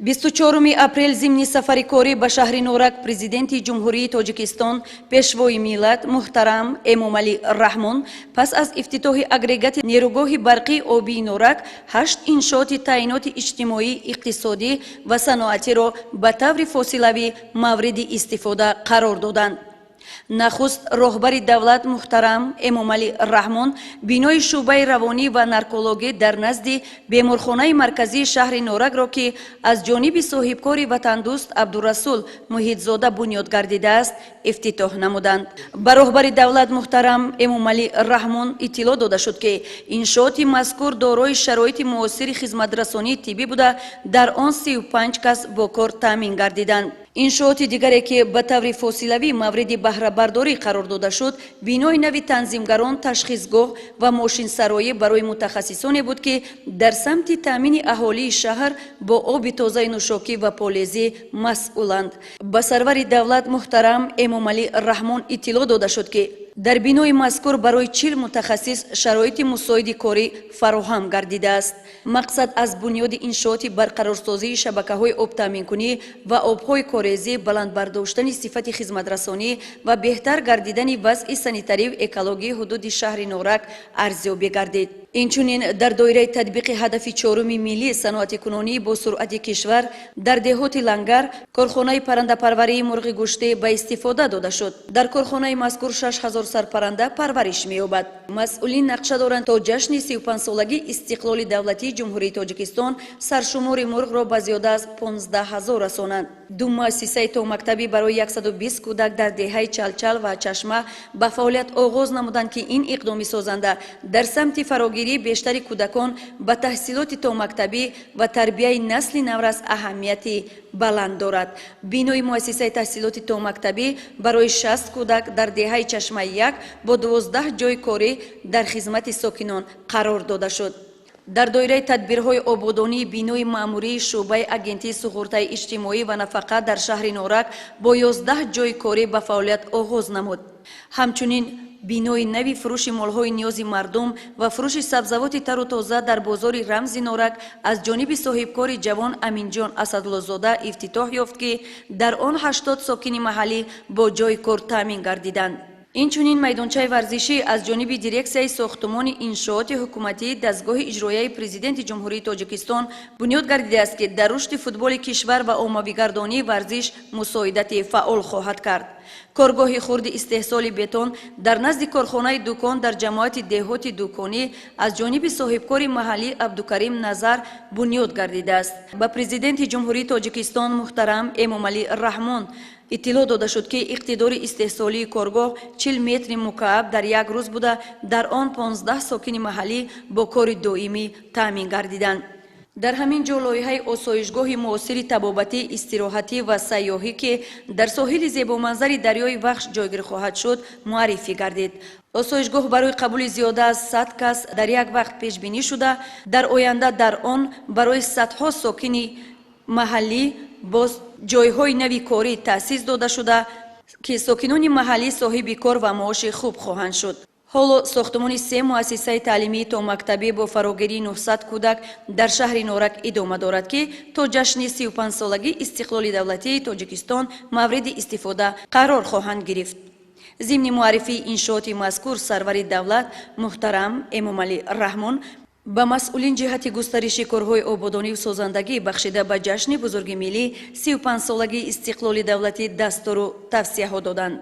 24 апрел зимни сафари корӣ ба шаҳри Норак Президенти Ҷумҳурии Тоҷикистон, Пешвои миллат муҳтарам Эмомалӣ Раҳмон пас аз ифтитоҳи агрегати нерӯгоҳи барқии обии Норак ҳашт иншооти таъиноти иҷтимоӣ, иқтисодӣ ва саноатиро ба таври фосилавӣ мавриди истифода қарор доданд. Нахуст роҳбари давлат муҳтарам Эмомалӣ Раҳмон бинои шӯъбаи равонӣ ва наркологӣ дар назди беморхонаи марказии шаҳри Норакро, ки аз ҷониби соҳибкори ватандӯст Абдурасул Муҳитзода бунёд гардидааст, ифтитоҳ намуданд. Ба роҳбари давлат муҳтарам Эмомалӣ Раҳмон иттилоъ дода шуд, ки иншооти мазкур дорои шароити муосири хизматрасонии тиббӣ буда, дар он 35 кас бо кор таъмин гардиданд. Иншооти дигаре, ки ба таври фосилавӣ мавриди баҳрабардорӣ қарор дода шуд, бинои нави танзимгарон, ташхисгоҳ ва мошинсароӣ барои мутахассисоне буд, ки дар самти таъмини аҳолии шаҳр бо оби тозаи нӯшокӣ ва полезӣ масъуланд. Ба сарвари давлат муҳтарам Эмомалӣ Раҳмон иттилоъ дода шуд, ки дар бинои мазкур барои 40 мутахассис шароити мусоиди корӣ фароҳам гардидааст. Мақсад аз бунёди иншооти барқарорсозии шабакаҳои обтаъминкунӣ ва обҳои корезӣ, баланд бардоштани сифати хизматрасонӣ ва беҳтар гардидани вазъи санитарию экологии ҳудуди шаҳри Норак арзёбӣ гардид. Инчунин дар доираи татбиқи ҳадафи чоруми миллӣ, саноатикунонии босуръати кишвар, дар деҳоти Лангар корхонаи паррандапарварии мурғи гӯштӣ ба истифода дода шуд. Дар корхонаи мазкур 6000 сарпарранда парвариш меёбад. Масъулин нақша доранд, то ҷашни 35-солагии истиқлоли давлатии Ҷумҳурии Тоҷикистон саршумори мурғро ба зиёда аз 15 000 расонанд. Ду муассисаи томактабӣ барои 120 кӯдак дар деҳаи Чалчал ва Чашма ба фаъолият оғоз намуданд, ки ин иқдоми созанда дар самти фарогирии бештари кӯдакон ба таҳсилоти томактабӣ ва тарбияи насли наврас аҳамияти баланд дорад. Бинои муассисаи таҳсилоти томактабӣ барои 60 кӯдак дар деҳаи Чашмаи як бо 12 ҷойи корӣ дар хизмати сокинон қарор дода шуд. Дар доираи тадбирҳои ободонии бинои маъмурии шӯъбаи Агентии суғуртаи иҷтимоӣ ва нафақа дар шаҳри Норак бо 11 ҷойи корӣ ба фаъолият оғоз намуд. Ҳамчунин бинои нави фурӯши молҳои ниёзи мардум ва фурӯши сабзавоти тару тоза дар бозори рамзи Норак аз ҷониби соҳибкори ҷавон Аминҷон Асадлозода ифтитоҳ ёфт, ки дар он 80 сокини маҳаллӣ бо ҷойи кор таъмин гардиданд. Инчунин майдончаи варзишӣ аз ҷониби дирексияи сохтумони иншооти ҳукуматии дастгоҳи иҷроияи Президенти Ҷумҳурии Тоҷикистон бунёд гардидааст, ки дар рушди футболи кишвар ва оммавигардонии варзиш мусоидати фаъол хоҳад кард. Коргоҳи хурди истеҳсоли бетон дар назди корхонаи дукон дар ҷамоати деҳоти Дуконӣ аз ҷониби соҳибкори маҳаллӣ Абдукарим Назар бунёд гардидааст. Ба Президенти Ҷумҳурии Тоҷикистон муҳтарам Эмомалӣ Раҳмон иттилоъ дода шуд, ки иқтидори истеҳсолии коргоҳ 40 метри мукааб дар як рӯз буда, дар он 15 сокини маҳаллӣ бо кори доимӣ таъмин гардиданд. Дар ҳамин ҷо лоиҳаи осоишгоҳи муосири табобатӣ, истироҳатӣ ва сайёҳӣ, ки дар соҳили зебоманзари дарёи Вахш ҷойгир хоҳад шуд, муаррифӣ гардид. Осоишгоҳ барои қабули зиёда аз 100 кас дар як вақт пешбинӣ шуда, дар оянда дар он барои садҳо сокини маҳаллӣ боз ҷойҳои нави корӣ таъсис дода шуда, ки сокинони маҳаллӣ соҳиби кор ва маоши хуб хоҳанд шуд. Ҳоло сохтумони се муассисаи таълимии томактабӣ бо фарогирии 900 кӯдак дар шаҳри Норак идома дорад, ки то ҷашни 35-солагии истиқлоли давлатии Тоҷикистон мавриди истифода қарор хоҳанд гирифт. Зимни муаррифии иншооти мазкур сарвари давлат муҳтарам Эмомалӣ Раҳмон ба масъулин ҷиҳати густариши корҳои ободониву созандагӣ бахшида ба ҷашни бузурги миллӣ, 35-солагии истиқлоли давлатӣ, дастуру тавсияҳо доданд.